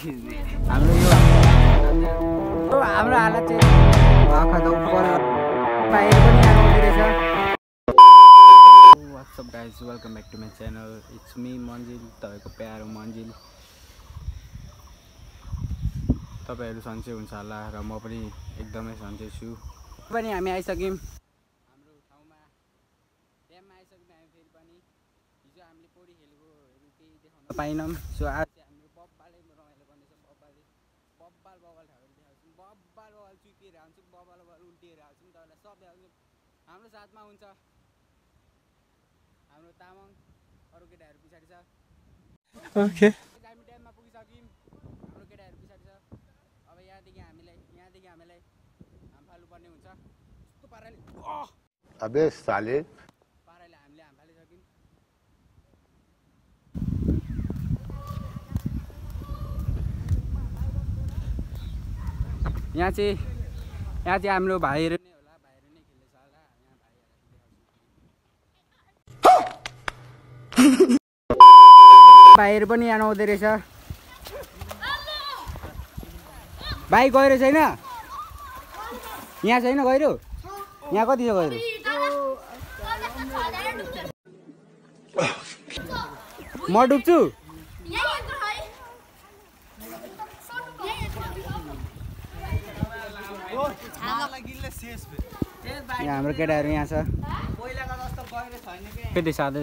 हाम्रो हालत चाहिँ आँखा त उपर बाहिर पनि आउँदै रहेछ। What's up guys, welcome back to my channel. It's me Manjil, तपाईँको प्यारो मन्जिल। तपाईँहरू सन्चै हुन्छ होला र म पनि एकदमै सन्चै छु। पनि हामी आइसक्यौँ हाम्रो ठाउँमा, ड्याममा आइसक्यौँ हामी फेरि पनि। हिजो हामीले पौडी खेलेकोहरू केही देखाउन पाइनौँ। सो आज चाहिँ हाम्रो बब्बाले रमाइलो गर्नेछ। बब्बाल ठाउँहरू देखाउँछौँ। बब्बाल चुपिएर आउँछौँ, बब्बाल उल्टिएर आउँछौँ। तपाईँलाई सब देखाउँछौँ। हाम्रो साथमा हुन्छ हाम्रो तामाङ, अरू केटाहरू पछाडि छ। ओके, हामी ड्याममा पुगिसक्यौँ। हाम्रो केटाहरू पछाडि छ। अब यहाँदेखि हामीलाई हाम फाल्नुपर्ने हुन्छ। यस्तो पाराले अबे साले पाराले हामीले हाम फालिसक्यौँ। यहाँ चाहिँ हाम्रो भाइहरू नै होला, भाइहरू नै खेल्दैछ होला। यहाँ भाइहरू पनि यहाँ आउँदै रहेछ। भाइ गहिरो छैन? यहाँ छैन गहिरो? यहाँ कति छ गहिरो? म डुब्छु। यहाँ हाम्रो केटाहरू यहाँ छ। केटी साथै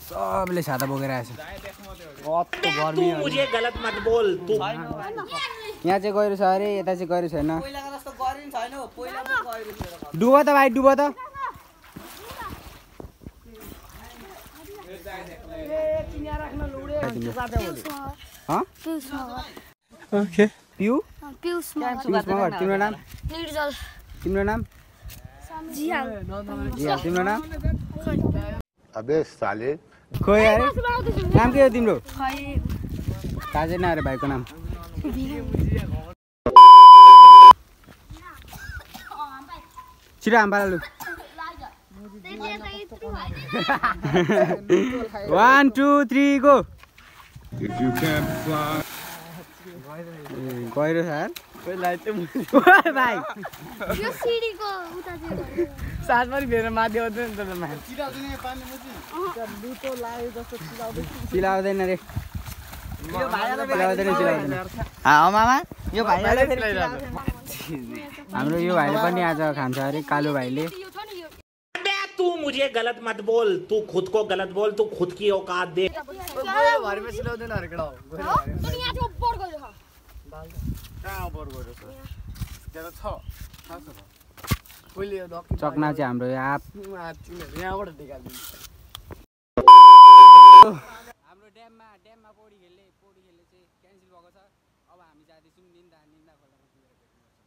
सबले छाता बोकेर आएछ। मुझे गलत मत बोल तू। यहाँ चाहिँ गहिरो छ अरे, यता चाहिँ गहिरो छैन। डुबो त भाइ, डुबो त। ओके, पियुष मगर। तिम्रो नाम? तिम्रो नाम? तिम्रो नाम? अबे साले खोइ अरे, नाम के हो तिम्रो? थाहा छैन अरे भाइको नाम। छिटो हाम फाल लु। 1 2 3 गो। गहिरो छ यार। भाइ यो सिडीको उता चाहिँ साथ पनि फेर माथि आउँदैन नि त चिलाउँदैन रे। मामा यो भाइलाई हाम्रो यो भाइले पनि आज खान्छ अरे, कालो भाइले। तू मुझे गलत मत बोल, तू खुद को गलत बोल, तू खुद की औकात दे। चक्ना चाहिँ हाम्रो यहाँ हाम्रो ड्याममा पौडी खेल्ने चाहिँ क्यान्सल भएको छ। अब हामी जाँदैछौँ निन्दा खोलामा पुगेर भेट्नुपर्छ।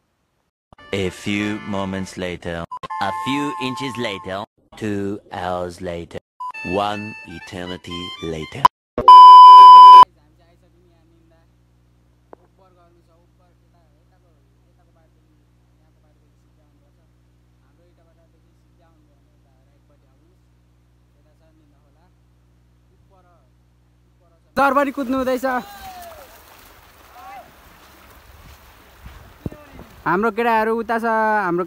A few moments later, a few inches later, 2 hours later, 1 eternity later. Sir पनि कुद्नु हुँदैछ। हाम्रो केटाहरू उता छ। हाम्रो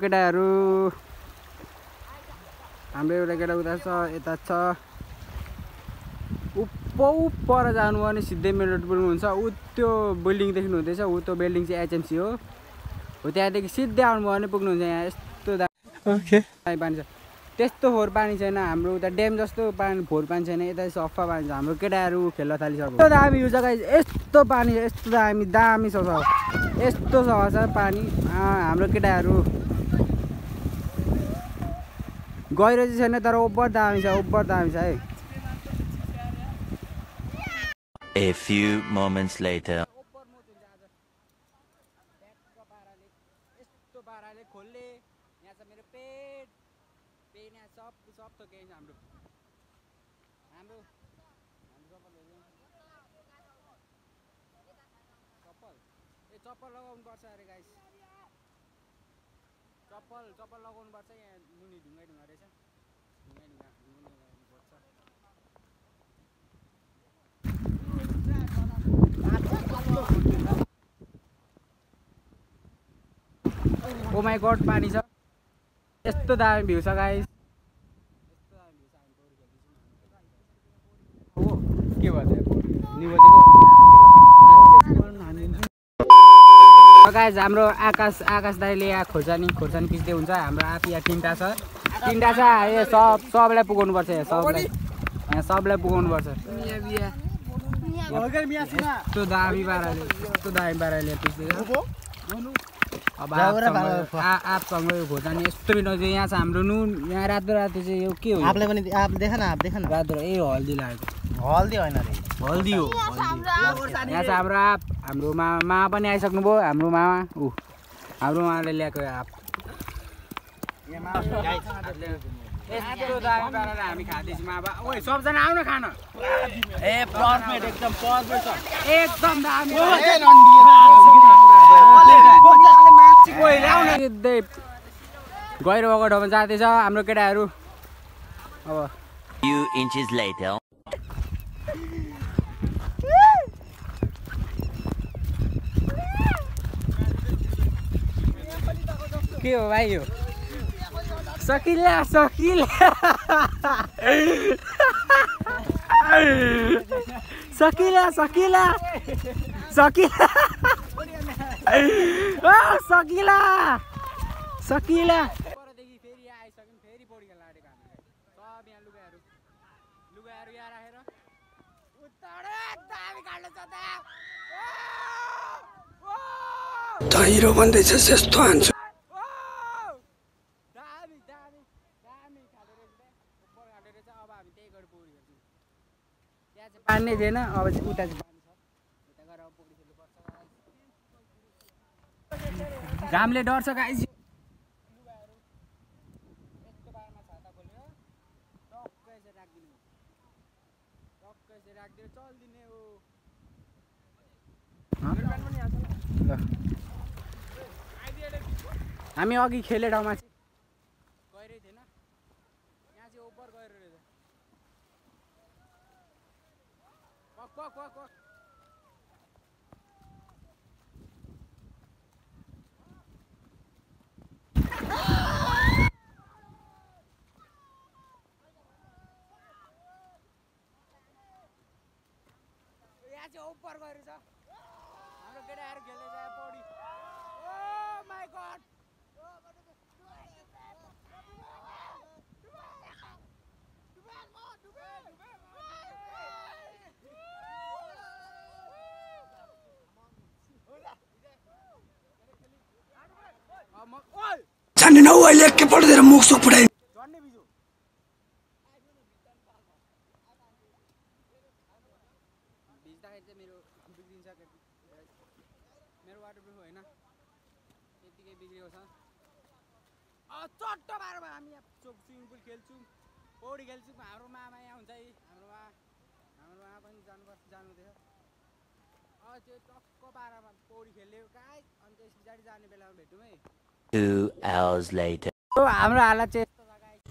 एउटा केटा उता छ, यता छ। उपर जानु भने सिधै मेन रोड पुग्नुहुन्छ। ऊ त्यो बिल्डिङ देख्नु हुँदैछ, ऊ त्यो बिल्डिङ चाहिँ एचएमसी हो। त्यहाँदेखि सिधै आउनुभयो भने पुग्नुहुन्छ। यहाँ यस्तो पानी छ, त्यस्तो फोहोर पानी छैन। हाम्रो उता ड्याम जस्तो फोहोर पानी छैन। यता सफा पानी छ। हाम्रो केटाहरू खेल्न थालिसक्यो। यस्तो दामी यो जग्गा, यस्तो पानी, यस्तो दामी छ। यस्तो सफा छ पानी। हाम्रो केटाहरू गहिरो चाहिँ छैन, तर ओभर दामी छ है। A few moments later. यस्तो पाराले खोल्ले यहाँ छ मेरो पेट यहाँ सब थोकेछ। हाम्रो चप्पल लगाउनु पर्छ अरे गाइस। चप्पल लगाउनु पर्छ। यहाँ मुनि ढुङ्गा रहेछ। ढुङ्गा लगाउनु पर्छ। ओ माई गड पानी छ यस्तो दामी भ्यू छ गाइस के भन्छ नि बजेको गाइस हाम्रो आकाश दाइले यहाँ खोर्सानी पिस्दै हुन्छ हाम्रो आप यहाँ तीनटा छ यो सबलाई पुगाउनु पर्छ यहाँ सबलाई पुगाउनु पर्छ यस्तो दामी पाराले पिस्दै अब आपसँग यो खोर्सानी यस्तो मिठो यहाँ छ हाम्रो नुन यहाँ रातो चाहिँ यो के हो आपले पनि आप देख न रातो ए हल्दी लागेको हल्दी होइन रे हल्दी हो यहाँ छ हाम्रो आप हाम्रो मामा पनि आइसक्नु भयो हाम्रो मामा हाम्रो मामाले ल्याएको आप यस्तो दामी पाराले हामी खाँदैछौँ मामा ओइ सबजना आउन खान ए पर्फेक्ट एकदम पर्फेक्ट छ एकदम दामी ओइ ल्याउन सिधै गहिरो भएको ठाउँमा जाँदैछ हाम्रो केटाहरू अब Few inches later. के हो भाइ यो सकिला परदेखि फेरि आइसक्यौँ फेरि पौडी खेल्न आँटेको हामीले सब यहाँ लुगाहरू यहाँ राखेर दामी काट्नु छ त हिरो भन्दैछ यस्तो हान्छु दामी खाँदो रहेछ अब हामी त्यही गएर पौडी खेल्छौँ त्यहाँ चाहिँ पानी नै थिएन अब चाहिँ उता चाहिँ पानी छ उता गएर अब पौडी खेल्नुपर्छ घामले डढ्छ गाइस लुगाहरू यस्तो बारमा छाता खोलेर टक्कै चाहिँ राखिदिनु चल्दिने हो ल हामी अघि खेले ठाउँमा चाहिँ गहिरै थिएन यहाँ चाहिँ ओभर गहिरो रहेछ यहाँ चाहिँ ओभर गहिरो छ हाम्रो केटाहरू खेल्दै जाए पौडी ओ माई गड जान्ने नौ अहिले के पढ्दै मुख सुख पुऱ्याइ मेरो वाटरप्रुफ होइन त्यतिकै बिग्रिएको छ चट्ट बारमा हामी यहाँ स्विमिङ पुल खेल्छौँ पौडी खेल्छौँ हाम्रो मामा यहाँ हुन्छ है हाम्रो मामा पनि जानुहुँदैछ त्यो टक्क बारमा पौडी खेल्यो गाइस अनि त्यस पछाडि जाने बेलामा भेटौँ है 2 hours later. हाम्रो हालत चाहिँ यस्तो छ गाइस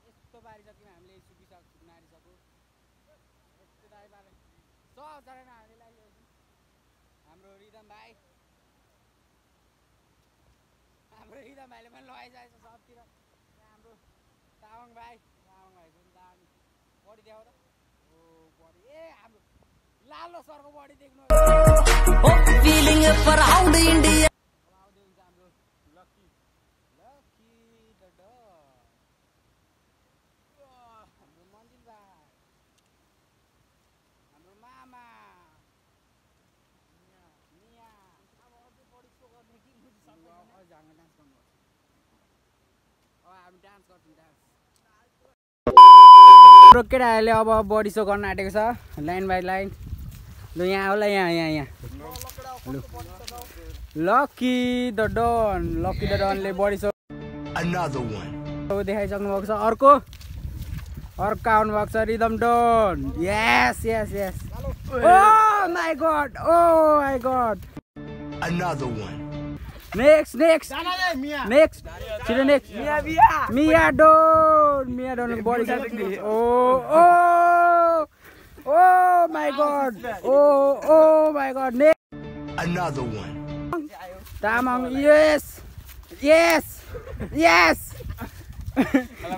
यस्तो पारिसक्यौँ हामीले सुकिसक्यौँ नारिसक्यो यस्तो दाइ पारे सबजना हामीलाई हाम्रो रिदम भाइले पनि लगाइसकेको छ सबतिर हाम्रो तामाङ भाइको पनि दामी बडी देखाउ त ओ बडी ए हाम्रो लालो सरको बडी देख्नु आउँदै हुन्छ हाम्रो लकी द डग हाम्रो मन्दिर भाइ हाम्रो मामा मिया अब अझै बडी सो गर्ने कि हामी डान्स गर्नुपर्छ अब हामी डान्स गर्छौँ हाम्रो केटाहरूले अब बडी सो गर्न आँटेको छ लाइन बाई लाइन ल यहाँ होला यहाँ लकी द डनले बडी सो देखाइसक्नु भएको छ अर्को आउनु भएको छ rhythm Don yes oh my god next छिटो next Mia Don body oh my god next Tamang yes yes yes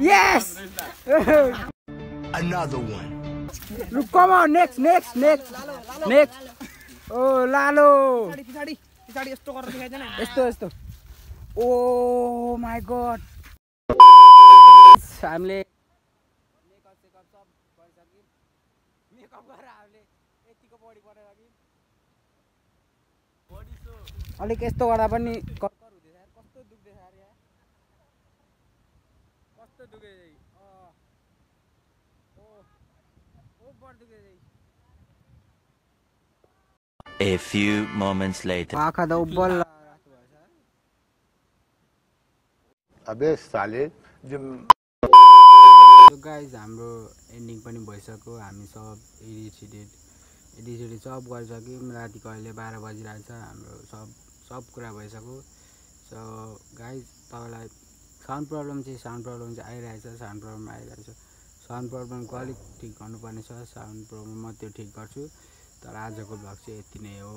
yes Another one. Come on next next next next oh लालो पछाडि यस्तो गरेर देखाइदैन यस्तो यस्तो ओ माई गॉड हामीले makeup सेकअप सब गरिसक्यौँ मेकअप गरेर हामीले यतिको बडी बनाइसक्यौँ अलिक यस्तो गर्दा पनि कर्कर हुँदैछ यार कस्तो दुख्दैछ यार यहाँ कस्तो दुख्दैछ ओ बढ दुख्दैछ A few moments later. आँखा त उब्बल अबे साले जो गाइज हाम्रो एन्डिङ पनि भइसक्यो हामी सब एडिट सब गरिसक्यौँ रातिको अहिले 12 बजिरहेछ हाम्रो सब कुरा भइसक्यो सो गाइज तपाईँलाई साउन्ड प्रब्लम चाहिँ आइरहेछ साउन्ड प्रब्लमको अलिक ठिक गर्नुपर्ने छ साउन्ड प्रब्लम म त्यो ठिक गर्छु तर आजको भ्लग चाहिँ यति नै हो।